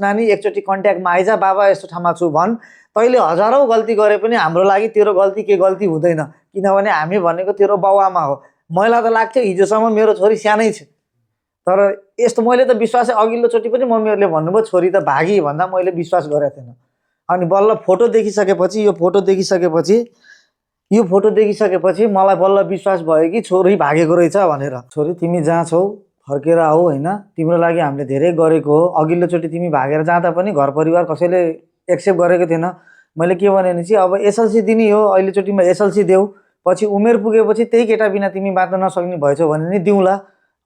नानी एकचोटि कन्ट्याक्टमा आइज बाबा यस्तो ठाउँमा छु भन्, तैँले हजारौँ गल्ती गरे पनि हाम्रो लागि तेरो गल्ती के गल्ती हुँदैन, किनभने हामी भनेको तेरो बाउआमा हो। मलाई त लाग्थ्यो हिजोसम्म मेरो छोरी सानै छ, तर यस्तो मैले त विश्वासै अघिल्लोचोटि पनि मम्मीहरूले भन्नुभयो छोरी त भागी भन्दा मैले विश्वास गरेको थिएन। अनि बल्ल फोटो देखिसकेपछि यो फोटो देखिसकेपछि मलाई बल्ल विश्वास भयो कि छोरी भागेको रहेछ भनेर। छोरी तिमी जहाँ छौ फर्केर आऊ होइन, तिम्रो लागि हामीले धेरै गरेको हो। अघिल्लोचोटि तिमी भागेर जाँदा पनि घर परिवार कसैले एक्सेप्ट गरेको थिएन। मैले के भने चाहिँ अब एसएलसी दिने हो, अहिलेचोटिमा एसएलसी देऊ, पछि उमेर पुगेपछि त्यही केटा बिना तिमी बाँच्न नसक्ने भएछौ भने नि दिउँला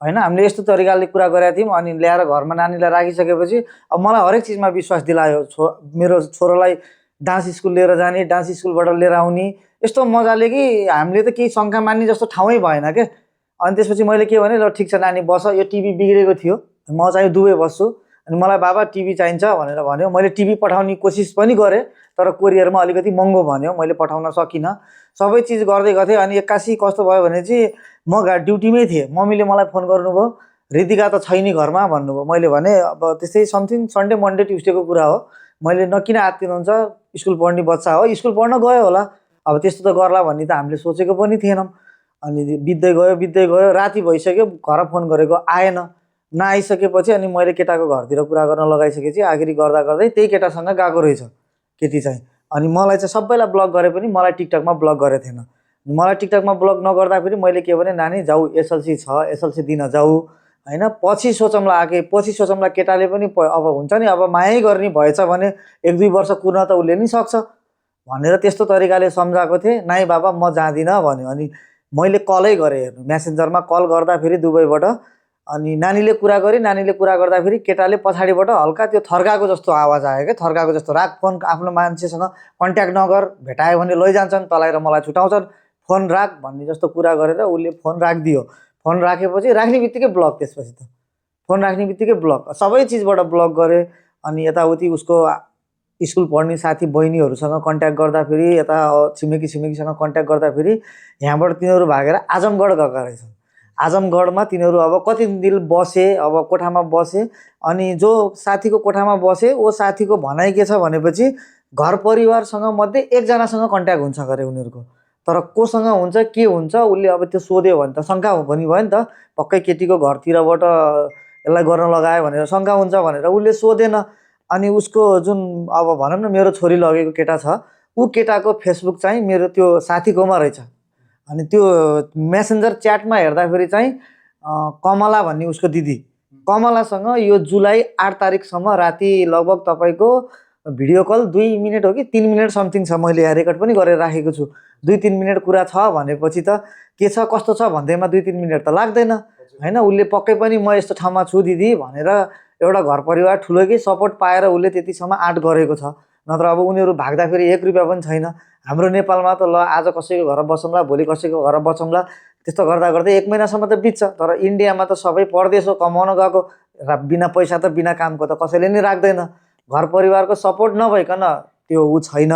होइन। हामीले यस्तो तरिकाले कुरा गरेका थियौँ। अनि ल्याएर घरमा नानीलाई राखिसकेपछि अब मलाई हरेक चिजमा विश्वास दिलायो। मेरो छोरोलाई डान्स स्कुल लिएर जाने, डान्स स्कुलबाट लिएर आउने, यस्तो मजाले कि हामीले त केही शङ्का मान्ने जस्तो ठाउँै भएन क्या। अनि त्यसपछि मैले के भने, ल ठिक छ नानी बस, यो टिभी बिग्रेको थियो, म चाहिँ दुबई बस्छु, अनि मलाई बाबा टिभी चाहिन्छ भनेर भन्यो। मैले टिभी पठाउने कोसिस पनि गरेँ, तर कोरियरमा अलिकति महँगो भन्यो, मैले पठाउन सकिनँ। सबै चिज गर्दै गर्थेँ। अनि एक्कासी कस्तो भयो भने चाहिँ म ड्युटीमै थिएँ, मम्मीले मलाई फोन गर्नुभयो, रितिका त छैन घरमा भन्नुभयो। मैले भने अब त्यस्तै समथिङ सन्डे मन्डे ट्युसडेको कुरा हो। मैले किन आत्तिनुहुन्छ, स्कुल पढ्ने बच्चा हो, स्कुल पढ्न गयो होला, अब त्यस्तो त गर्ला भन्ने त हामीले सोचेको पनि थिएनौँ। अनि बित्दै गयो, राति भइसक्यो, घर फोन गरेको आएन। नआइसकेपछि अनि मैले केटाको घरतिर कुरा गर्न लगाइसकेपछि आखिरी गर्दा गर्दै त्यही केटासँग गएको रहेछ केटी चाहिँ। अनि मलाई चाहिँ सबैलाई ब्लक गरे पनि मलाई टिकटकमा ब्लक गरेको थिएन। मलाई टिकटकमा ब्लक नगर्दाखेरि मैले के भने, नानी जाऊ एसएलसी छ, एसएलसी दिन जाऊ होइन, पछि सोचौँला केटाले पनि अब हुन्छ नि, अब मायै गर्ने भएछ भने 1-2 वर्ष कुर्न त उसले नि सक्छ भनेर त्यस्तो तरिकाले सम्झाएको थिएँ। नाइ बाबा म जाँदिनँ भन्यो। अनि मैले कलै गरेँ, हेर्नु म्यासेन्जरमा कल गर्दाखेरि दुबईबाट, अनि नानीले कुरा गर्दाखेरि केटाले पछाडिबाट हल्का त्यो थर्काएको जस्तो आवाज आयो क्या, थर्काएको जस्तो, राख फोन, आफ्नो मान्छेसँग कन्ट्याक्ट नगर, भेटायो भने लैजान्छन् तँलाई र मलाई छुटाउँछन्, फोन राख भन्ने जस्तो कुरा गरेर उसले फोन राखिदियो। फोन राखेपछि राख्ने बित्तिकै ब्लक, त्यसपछि त फोन राख्ने बित्तिकै ब्लक, सबै चिजबाट ब्लक गरेँ। अनि यताउति उसको स्कुल पढ्ने साथी बहिनीहरूसँग कन्ट्याक्ट गर्दाखेरि, यता छिमेकीसँग कन्ट्याक्ट गर्दाखेरि यहाँबाट तिनीहरू भागेर आजमगढ गएका रहेछन्। आजमगढमा तिनीहरू अब कति दिन बसे, अब कोठामा बसे। अनि जो साथीको कोठामा बसे, वो साथीको भनाइ के छ भनेपछि घर परिवारसँग मध्ये एकजनासँग कन्ट्याक्ट हुन्छ गरे उनीहरूको, तर कोसँग हुन्छ के हुन्छ उसले अब त्यो सोध्यो भने त शङ्का पनि भयो नि त, पक्कै केटीको घरतिरबाट यसलाई गर्न लगायो भनेर शङ्का हुन्छ भनेर उसले सोधेन। अनि उसको जुन अब भनौँ न मेरो छोरी लगेको केटा छ, ऊ केटाको फेसबुक चाहिँ मेरो त्यो साथीकोमा रहेछ। अनि त्यो मेसेन्जर च्याटमा हेर्दाखेरि चाहिँ कमला भन्ने उसको दिदी, कमलासँग यो जुलाई 8 तारिकसम्म राति लगभग तपाईँको भिडियो कल 2 मिनट हो कि 3 मिनट समथिङ छ, मैले यहाँ रेकर्ड पनि गरेर राखेको छु। 2-3 मिनट कुरा छ भनेपछि त के छ कस्तो छ भन्दैमा 2-3 मिनट त लाग्दैन होइन। उसले पक्कै पनि म यस्तो ठाउँमा छु दिदी भनेर एउटा घर परिवार ठुलोकै सपोर्ट पाएर उसले त्यतिसम्म आँट गरेको छ। नत्र अब उनीहरू भाग्दाखेरि 1 रुपियाँ पनि छैन। हाम्रो नेपालमा त ल आज कसैको घर बसौँला, भोलि कसैको घर बसौँला, त्यस्तो गर्दा गर्दै 1 महिनासम्म त बित्छ। तर इन्डियामा त सबै परदेश हो, कमाउन गएको, बिना पैसा त बिना कामको त कसैले नि राख्दैन। घर परिवारको सपोर्ट नभइकन त्यो ऊ छैन।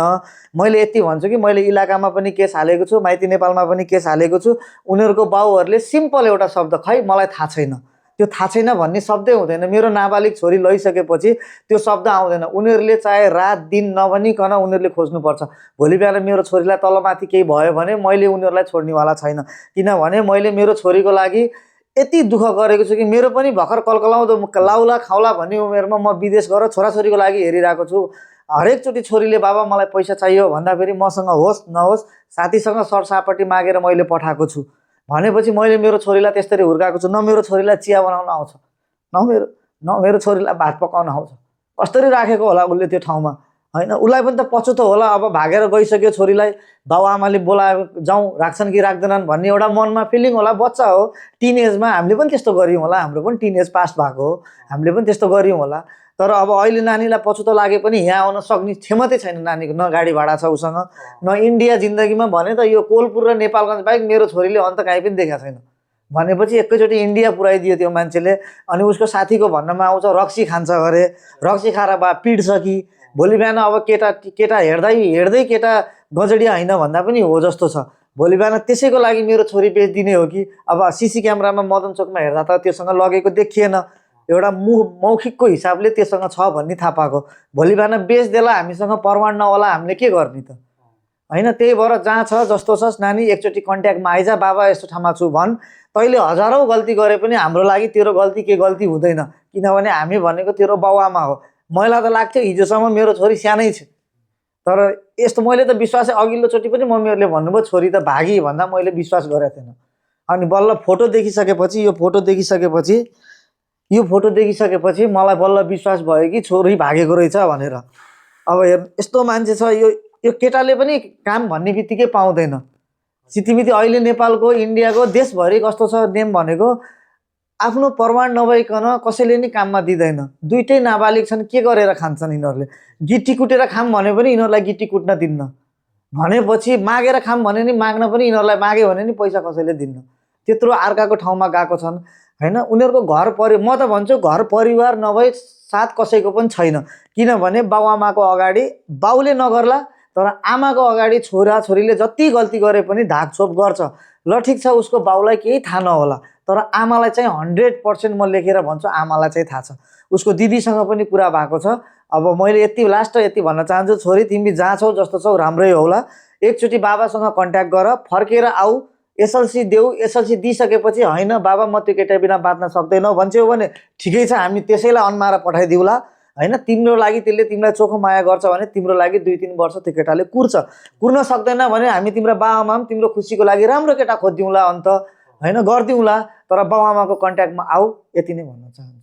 मैले यति भन्छु कि मैले इलाकामा पनि केस हालेको छु, माइती नेपालमा पनि केस हालेको छु। उनीहरूको बाउहरूले सिम्पल एउटा शब्द, खै मलाई थाहा छैन, त्यो थाहा छैन भन्ने शब्दै हुँदैन। मेरो नाबालिग छोरी लैसकेपछि त्यो शब्द आउँदैन। उनीहरूले चाहे रात दिन नभनिकन उनीहरूले खोज्नुपर्छ। भोलि बिहान मेरो छोरीलाई तलमाथि केही भयो भने मैले उनीहरूलाई छोड्नेवाला छैन, किनभने मैले मेरो छोरीको लागि यति दुःख गरेको छु कि मेरो पनि भर्खर कलकलाउँदो लाउला खाउला भन्ने उमेरमा म विदेश गएर छोराछोरीको लागि हेरिरहेको छु। हरेकचोटि छोरीले बाबा मलाई पैसा चाहियो भन्दाखेरि मसँग होस् नहोस् साथीसँग सरसापट्टि मागेर मैले पठाएको छु भनेपछि मैले मेरो छोरीलाई त्यसरी हुर्काएको छु। न मेरो छोरीलाई चिया बनाउन आउँछ, न मेरो छोरीलाई भात पकाउन आउँछ, कसरी राखेको होला उसले त्यो ठाउँमा होइन। उसलाई पनि त पछुतो होला, अब भागेर गइसक्यो, छोरीलाई बाउआमाले बोलायो जाउँ, राख्छन् कि राख्दैनन् भन्ने एउटा मनमा फिलिङ होला। बच्चा हो, टिनेजमा हामीले पनि त्यस्तो गऱ्यौँ होला, हाम्रो पनि टिनेज पास भएको हो, हामीले पनि त्यस्तो गऱ्यौँ होला। तर अब अहिले नानीलाई पछुतो लागे पनि यहाँ आउन सक्ने क्षमतै छैन नानीको, न गाडी भाडा छ उसँग, न इन्डिया जिन्दगीमा भने त यो कोलपुर र नेपालगञ्ज बाहेक मेरो छोरीले अन्त काहीँ पनि देखाएको छैन भनेपछि एकैचोटि इन्डिया पुऱ्याइदियो त्यो मान्छेले। अनि उसको साथीको भन्नमा आउँछ रक्सी खान्छ अरे, रक्सी खाएर बा पिट्छ कि भोलि बिहान अब केटा हेर्दै केटा गजडिया होइन भन्दा पनि हो जस्तो छ। भोलि बिहान त्यसैको लागि मेरो छोरी बेचिदिने हो कि? अब सिसी क्यामेरामा मदन चोकमा हेर्दा त त्योसँग लगेको देखिएन एउटा मौखिकको हिसाबले त्योसँग छ भन्ने थाहा पाएको। भोलि बिहान बेच्देला हामीसँग प्रमाण नहोला, हामीले के गर्ने त होइन। त्यही भएर जहाँ छ जस्तो छस् नानी एकचोटि कन्ट्याक्टमा आइज, बाबा यस्तो ठाउँमा छु भन्। तैँले हजारौँ गल्ती गरे पनि हाम्रो लागि तेरो गल्ती के गल्ती हुँदैन, किनभने हामी भनेको तेरो बाउआमा हो। मलाई त लाग्थ्यो हिजोसम्म मेरो छोरी सानै छ, तर यस्तो मैले त विश्वासै अघिल्लोचोटि पनि मम्मीहरूले भन्नुभयो छोरी त भागी भन्दा मैले विश्वास गरेको थिएन। अनि बल्ल फोटो देखिसकेपछि यो फोटो देखिसकेपछि मलाई बल्ल विश्वास भयो कि छोरी भागेको रहेछ भनेर। अब हेर् यस्तो मान्छे छ, यो केटाले पनि काम भन्ने बित्तिकै पाउँदैन। सितिमिति अहिले नेपालको इन्डियाको देशभरि कस्तो छ नेम भनेको, आफ्नो प्रमाण नभइकन कसैले नि काममा दिँदैन। दुइटै नाबालिग छन्, के गरेर खान्छन् यिनीहरूले? गिटी कुटेर खाम भने पनि यिनीहरूलाई गिटी कुट्न दिन्न, भनेपछि मागेर खाम भने नि माग्न पनि यिनीहरूलाई माग्यो भने नि पैसा कसैले दिन्न। त्यत्रो अर्काको ठाउँमा गएको छन् होइन। उनीहरूको म त भन्छु घर परिवार नभई साथ कसैको पनि छैन, किनभने बाउआमाको अगाडि बाउले नगर्ला तर आमाको अगाडि छोराछोरीले जति गल्ती गरे पनि धाकछोप गर्छ। ल ठिक छ, उसको बाउलाई केही थाहा नहोला, तर आमालाई चाहिँ 100% म लेखेर भन्छु, आमालाई चाहिँ थाहा छ। उसको दिदीसँग पनि कुरा भएको छ। अब मैले लास्ट यति भन्न चाहन्छु, छोरी तिमी जहाँ छौ जस्तो छौ राम्रै होला, एकचोटि बाबासँग कन्ट्याक्ट गर, फर्केर आऊ, एसएलसी देऊ। एसएलसी दिइसकेपछि होइन बाबा म त्यो केटा बिना बाँच्न सक्दैनौ भन्छौ भने ठिकै छ, हामी त्यसैलाई अन्माएर पठाइदिउँला होइन। तिम्रो लागि त्यसले तिमीलाई चोखो माया गर्छ भने तिम्रो लागि 2-3 वर्ष त्यो केटाले कुर्न सक्दैन भने हामी तिम्रो बाबाआमा पनि तिम्रो खुसीको लागि राम्रो केटा खोजिदिउँला अन्त होइन, गरिदिउँला। तर बाउआमाको कन्ट्याक्टमा आऊ, यति नै भन्न चाहन्छु।